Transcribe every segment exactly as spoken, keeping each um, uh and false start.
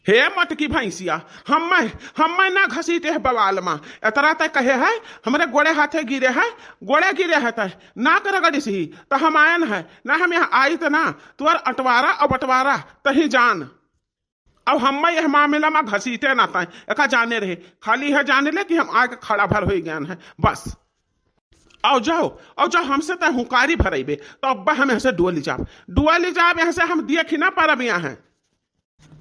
हे मटकी भैंसिया, हम्मै, हम्मै ना घसीटे है बवाल मा। एतरा तय कहे है, हमरे गोड़े हाथे गिरे है, गोड़े गिरे है तय, नाक रगड़िस ही, त हम आयन है, ना हम यहाँ आइत ना, तुअर अँटवारा अउ बँटवारा, तहीं जान। अब हम्मै यह मामिला मा घसीटे ना तय, एका जाने रहे, खाली यह जाने ले कि हम आके खड़ा भर होइ गयन है, बस। अउ जाओ, अउ जाओ, हमसे तय हुंकारी भरइबे, त अब्बै हम यहाँ से डुअली जाब, डुअली जाब यहाँ से, हम देखि ना परब यहाँ है।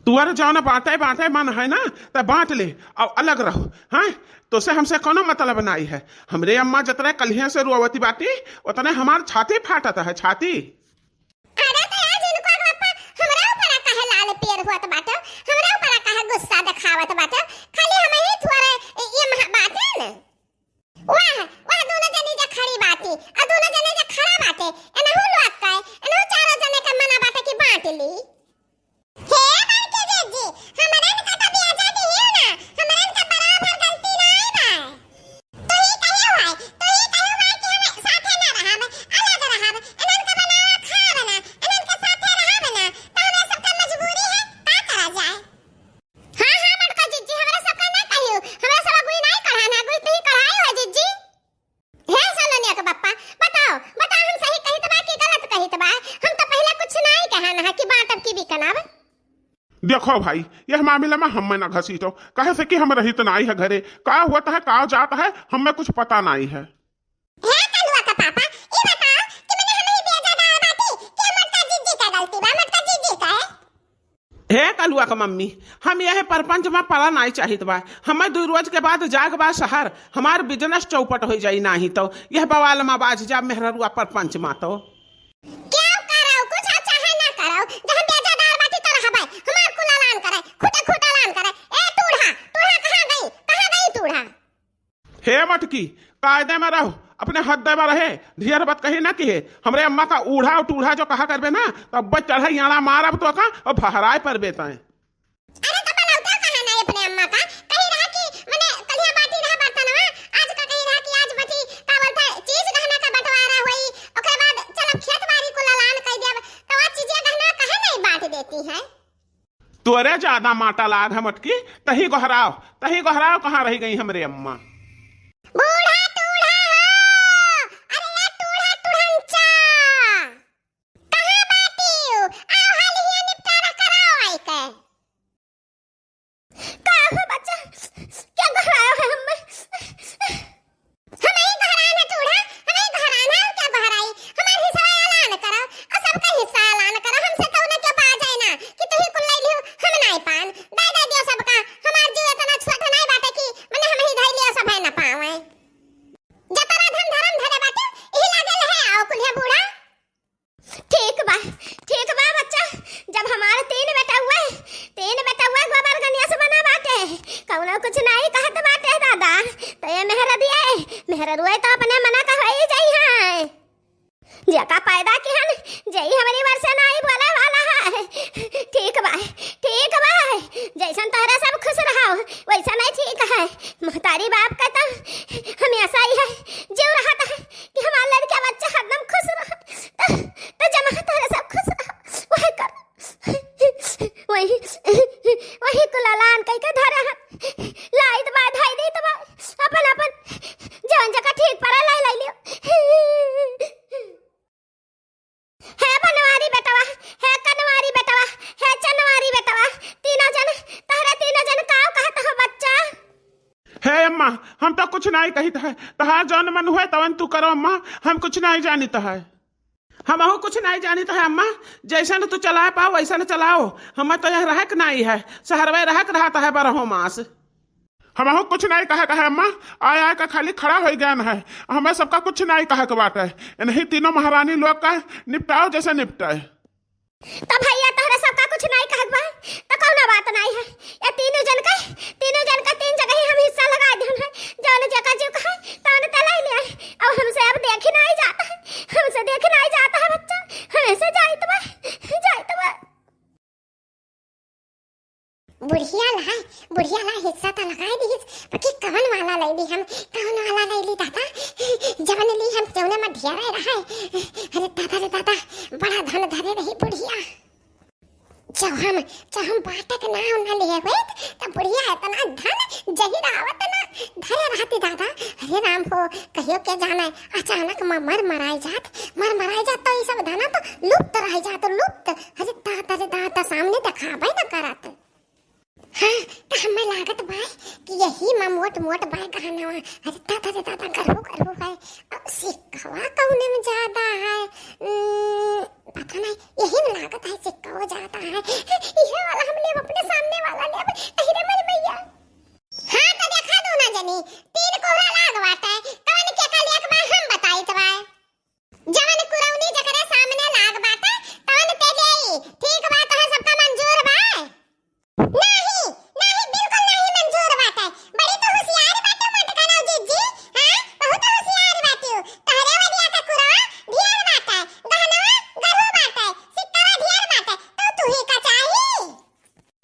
तुअर जौन बाँटे, बाँटे मन है ना, त बाँट ले, अउ अलग रहो, हैं? तोसे हमसे कउनो मतलब नाई है। हमरे अम्मा जतरे कलिहे से रोवती बाटी, ओतने हमार छाती फाटत है, छाती। अरे त आज इनको पप्पा हमरा ऊपर काहे लाल पियर होत बाटे, हमरा ऊपर काहे गुस्सा देखावत बाटे, खाली हमहीं थोरे ये महा बाटे न। वाह, वाह, दुनो जनी जे खड़ी बाटी, अ दुनो जनी जे खड़ा बाटे, एनहू लोग का, एनहू चारो जने के मना बाटे कि बाँट ली। हे बड़की जीजी, हमरन का त ब्याजा दिहियो ना, हमरन का बराबर गलती नाई बा। तू ही कहियो है, तू ही कहियो बा कि हम साथे ना रहब, अलग रहब, एनहन का बनावा खाब ना, एनहन के साथे रहब ना, त हमरा सबका मजबूरी है, का करा जाए? हाँ, हाँ, बड़का जीजी, हमरा सबका ना कहियो, हमरा सब गुई नाई कढ़ाना, गुई तुही कढ़ाई हो जीजी। हे सोलनिया के बप्पा, बताओ, बताओ, हम सही कहित बा कि गलत कहित बा? हम त पहिले कुछ नाई कहन है कि बाँटब कि बिकनब। देखो भाई, यह मामिला मा हम्मै ना घसीटो, काहे से कि हम रहित नाई है घरे। का होत है, का जात है, हम्मै कुछ पता नाई है। हे कलुआ के पापा, ई बताओ कि मने हमही ब्याजादार बाटी कि मोटका जीजी का गलती बा, मोटका जीजी का है? हे कलुआ के मम्मी, हम यह परपंच मा पड़ा नाई चाहित बा। हम्मै दुइ रोज के बाद जाग बा शहर, हमार business चौपट होइ जाई, नाहीं तउ यह बवाल मा बाझ जाब मेहररुआ परपंच मा तउ। क्यों करो, कुछ अच्छा है ना करो, जहाँ ब्याजादार बाटी त रहबै, हमार कुल अलान करे, खुटे खुट अलान करे। ए टूढ़ा, टूढ़ा कहाँ गई, कहाँ गई टूढ़ा? हे मटकी, कायदे मा रहो, अपने हद्दे मा रहे, ढेर बात कही ना किहे। हमरे अम्मा का ऊढ़ा अउ टूढ़ा जो कहा करबे ना, तब बस चढ़ाई आड़ा मारब तोका अउ भहराए परबे तय। अरे त बनौता कहा ना अपने अम्मा का, कही रहा कि मने कलिया बाटी रहा बर्तनवा, आज का कही रहा कि आज बची का बोलता है, चीज गहना का बंटवारा होई, ओकरे बाद चलब खेत बारी कुल अलान कइ देब, त वह चीजे गहना कहे नहीं बाँट देती है? तोरे ज्यादा माटा लाग है मटकी, तही गोहराव, तही गोहराव, कहाँ रहि गई हमरे अम्मा? बूढ़ा टूढ़ा हो, अरे या टूढ़ा टूढ़ंचा, कहाँ बाटिउ? आओ हाली हियाँ निपटारा कराओ आई के। का हो बच्चा, क्या गोहराव है हम्मे? हमही गोहरान है टूढ़ा, हमही गोहरान है, अउर क्या गोहराई? हमार हिस्सा अलान करो, अउर सबका हिस्सा अलान करो, हमसे कउनो के बाजै ना कि तुही कुल लइ लियो, हम नाई पान। दइ दइ दियो सबका, हमार जीव एतना छोट नाई बाटे कि मने हमही धइ लियो, सभे ना पावै। जतना धन धरम धरे बाटे, इही लागे लहे आओ कुल्हे बूढ़ा। ठीक बा, ठीक बा बच्चा, जब हमार तीन बेटउवे, तीन बेटउवे गोबर गनिया से बना बाटे, कउनो कुछ नाई कहत बाटे दादा, त ये मेहरदिये, मेहररुए त अपने मना कहवाई जाई है। जेका पैदा किहन, जेई हमरी वर से नाई बोले वाला है। ठीक बा, ठीक बा, जइसन तोहरे सब खुश रहो, वइसन ही ठीक है। महतारी बाप का त हमेसा इहै जीव रहत है कि हमार लड़का बच्चा हरदम खुश रहो। त, त जमा तोहरे सब खुश रहो, वही कर। वही, वही कुल अलान कइ के धरे हन। लाइत बा, धइ दीत बा। अपन, अपन जवन जका ठीक पड़ा, लइ, लइ लियो। हे बनवारी बेटवा, हे कनवारी बेटवा, हे चनवारी बेटवा, तीनों जन, तहरे तीनों जन काव कहत हो बच्चा? हे अम्मा, हम त कुछ नाई कहित है, तहार जौन मन हुए तवन तू करो अम्मा, हम कुछ नाई जानित है। हमहू कुछ नाई जानित है अम्मा, जइसन तू चलाए पाओ वइसन चलाओ, हमें त यहाँ रहक नाई है, सहरवे रहक रहत है बरहो मास। हमहू कुछ नाई कहे कहे अम्मा, आय आय के खाली खड़ा होइ गयन है, हमें सबका कुछ नाई कहे के बाटे, इन्हीं तीनों महारानी लोग का निपटाओ जइसे निपटाए। त भइया तोहरे सबका कुछ नाई कहत बा, त कउनो बात नाई है। ये तीनों जन का, तीनों जन का तीन जगह ही हम हिस्सा लगाइ दिहन है। जौन जेका जीव कहे, तौन त लइ लिया। अब हमसे अब देखी नाई जात है, हमसे देखी नाई जात है बच्चा, हमें से जाइत बा, जाइत बा। बुढ़िया ला, बुढ़िया ला हिस्सा त लगाइ दिहिस, बाकी कवन वाला लइ ली हम, कवन वाला लइ ली दादा, जवन ली हम जौने मा ढेरे रहे। अरे दादा रे दादा, बड़ा धन धरे रही बुढ़िया। तो हम, तो हम बाटे के नाव ना लिए होइत, तो बुढ़िया इतना धन जहिर आवत ना धरे रहती दादा। अरे राम हो, कहियो के जाने अचानक म-, मर मराई जात, मर मराई जात तो ई सब धना तो लुप्त रह जात, लुप्त। अरे दादा रे दादा, सामने देखाबे न करत। हाँ, तो हमें लागत बा कि यही में मोट मोट बा गहनवा। अरे दादा रे दादा, गरहू गरहू है। अब सिक्कवा कौने में ज्यादा है? उम्म, पता नहीं, यही में लागत है सिक्कवा ज्यादा है। इहे वाला हम लेब, अपने सामने वाला लेब। अरे मेरी मैया। हाँ, तो देखा दो ना जनी, तीन कोहरा लाग बाटे, कौन के का लेक बा हम बताइत बा। जवन कुरौनी जकरे सामने लाग बाटे, तवन ते देई। ठीक बा, तोहे सबका मंजूर बा? नाही, नाही, बिल्कुल नाही मंजूर बाटे। बड़ी तो होशियार बाटे मोटका नाव जिज्जी, हाँ? बहुत होशियार बाटे। तोहरे वरिया के कुरवा ढेर बाटे, गहनवा गरहू बाटे, सिक्कवा ढेर बाटे, तो तुही का चाही?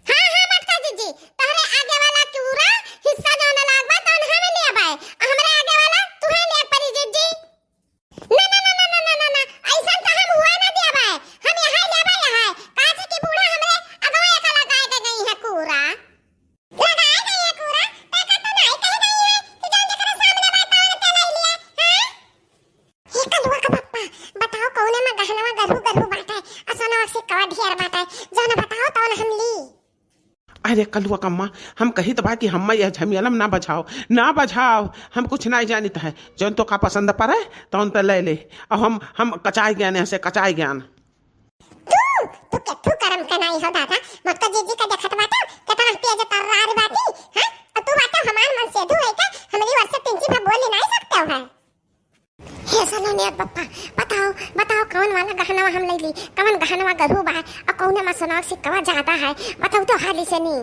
हाँ, हाँ, मोटका जिज्जी, तोहरे आगे वाला पूरा हिस्सा जौन लाग बा, तौन हम लेबै। हमरे आगे वाला तुहे लेक परी जिज्जी। ना, ना, ना, अइसन त हम हुआ ना देबै। हम यहाँ लेबै, यहाँ। काहे से कि बूढ़ा हमरे अगवा एका लगाए के गई है कूरा। लगाए गई है कूरा? त एका तो नाई कही गई है कि जौन जेकरे सामने बा, तौन ते ले लिए, हाँ? हे कलुआ के पप्पा, बताओ कौने में गहनवा गरहू गरहू बाटे, आ सोनवा सिक्कवा ढेर बाटे, जौन बताओ तौन हम ली। अरे कलुआ कम्मा, हम कहित बा कि हम्मा यह झमेला में ना बझाओ, ना बझाओ। हम कुछ नाई जानित है। जौन तोका पसंद परे, तौन त ले ले। अब हम, हम कचाई गयान, यहाँ से कचाई गयान। तू, तू केथू करम के नाई हो दादा। मोटका जिज्जी का देखत बाटा, केतना तेज तर्रार बाटी, हाँ? और तू बाटा हमार मन सेधू है का? हमरी ओर से तिनची भा बोली नाई सकते हो है। हे सलोनिया के पप्पा, बताओ, बताओ कौन वाला गहनवा हम लइली, कौन गहनवा गरहू बा, और कौने में सोनवा सिक्कवा ज्यादा है, बताओ तो हाली से नी।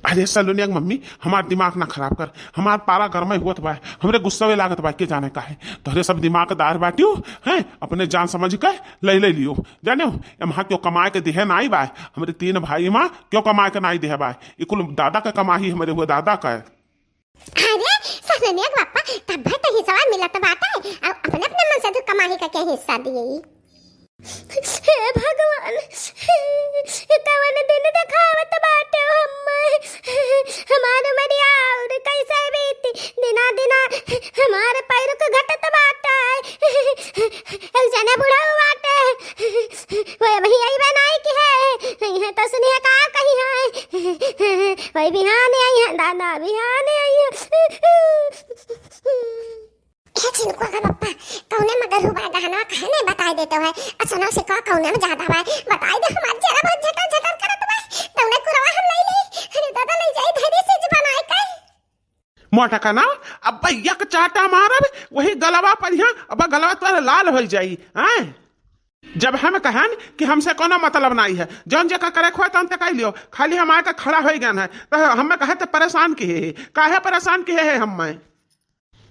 अरे सलोनिया के मम्मी, हमार दिमाग ना खराब कर, हमार पारा गरमे हुअत बा, हमरे गुस्सवे लागत बा, के जाने काहे। तोहरे सब दिमागदार बाटियो, हैं, अपने जान समझ के ले ले लियो। जाने हो, एम्हा क्यों कमाए के देहे नाई बा, हमरे तीन भाई मा क्यों कमाए के नाई देहे बा, ई कुल दादा का कमाही, हमरे हुए दादा का। अरे, सलोनिया के पप्पा, तब भर तो हिस्सा मिलत बाटे, अब अपने अपने मन से तू कमाही का क्या हिस्सा दिए? हे भगवान, ई कवन दिन देखावत बाटे हम्मे? हमार उमरिया और कैसे बीती? दिना दिना हमार पैर के घटत बाटे। एक जने बुढ़ऊ बाटे, वो अबही अइबे नाई किहे, इहे तो सुनिहे का कहिहे। वही बिहाने अइहे दादा, बिहाने अइहे। ए चिनकुआ का पप्पा, कौने में गरहू बा गहनवा काहे नहीं बताई देते हो? अचना से का कौने में ज्यादा बा? बताई दे, हमार जरा बहुत झटर झटर करत बा। तौने कुरवा हम लई ली। अरे दादा, लई जाई धरी से जबान आए के। मोटका ना, अब एक चाटा मारब, वही गलवा पर यहाँ, अब गलवा तोर लाल होइ जाई, हैं? जब हम कहन कि हमसे कोनो मतलब नाई है, जौन जेका करे खोए तौन ते कह लियो, खाली हम आके खड़ा होइ गन है, तो हमें कहे ते परेशान किहे है, काहे परेशान किहे है हमें?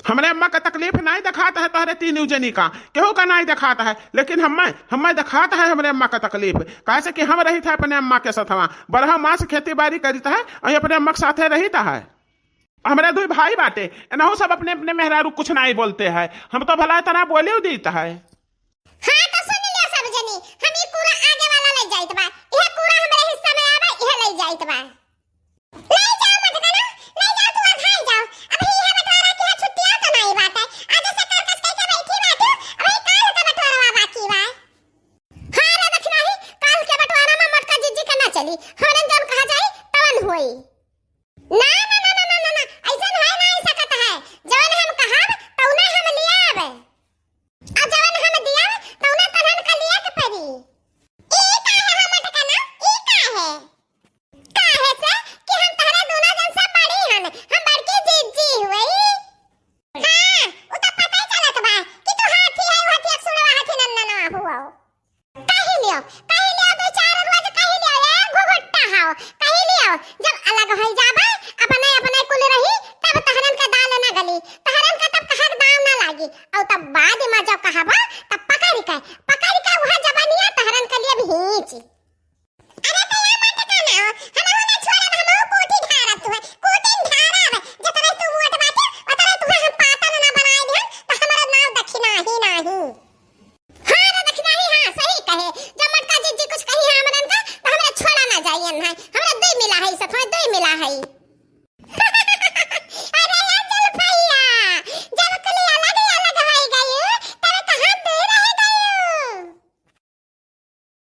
हमरे अम्मा का तकलीफ नाई देखात है तोहरे तीन जनी का, केहू का नाई देखात है, लेकिन हमें, हमें देखात है हमरे अम्मा का तकलीफ, काहे से कि हम रहित है अपने अम्मा के साथवा, बरहा मास खेती बारी करित है, और अपने अम्मा के साथे रहित है। हमरे दुई भाई बाटे, एनहु सब अपने अपने मेहरारू कुछ नाई बोलते हैं, हम तो भला इतना बोलियो दीत है। हाँ, तो सुन लियो सब जनी, हम ई कूड़ा आगे वाला ले जाइत बा, इहे कूड़ा हमरे हिस्सा में आवे, इहे ले जाइत बा। ले जाओ मत करो, ले जाओ, तू अघाई जाओ। अबही इहे बंटवारा की है, छुट्टिया तो नाई बाटे, आज से कर कस कह के बैठी बाटू, अबही काल का बंटवारा बाकी बा। हाँ रे दखिनाही, काल के बंटवारा में मोटका जिज्जी के ना चली, हमरन जौन कहा जाई, तवन होई। ना, ना, ना, ऐसन होइ नाई सकत है। जवन हम कहब, तौने हम लियाब। आ जवन हम दियाब, तौने तन्हन का लिया के परी। ई का है हो मोटका ना? ई का है? काहे से कि हम तहरे दोनों जन से बड़ी हन, हम बड़की जिज्जी हुई। हाँ, उ तो पता ही चलत बा कि तू हाथी है, हाथी एक सुनवा हाथी नन्ना ना हुआ। कहि लियो, कहि लियो, दो चार रोज कहि लियो, ए घुघुट्टा हाव, कहि लियो, जब अलग होइ जाबे, अपने अपने कुल रही, तब तहरन के दाल ना गली, तहरन के तब कहक दाम ना लागी, और तब बाद में जब कहबा, तब पकड़ के, पकड़ के वह जबनिया तहरन के लिए भींची। अरे तो या मत कहना हो, हम हो ना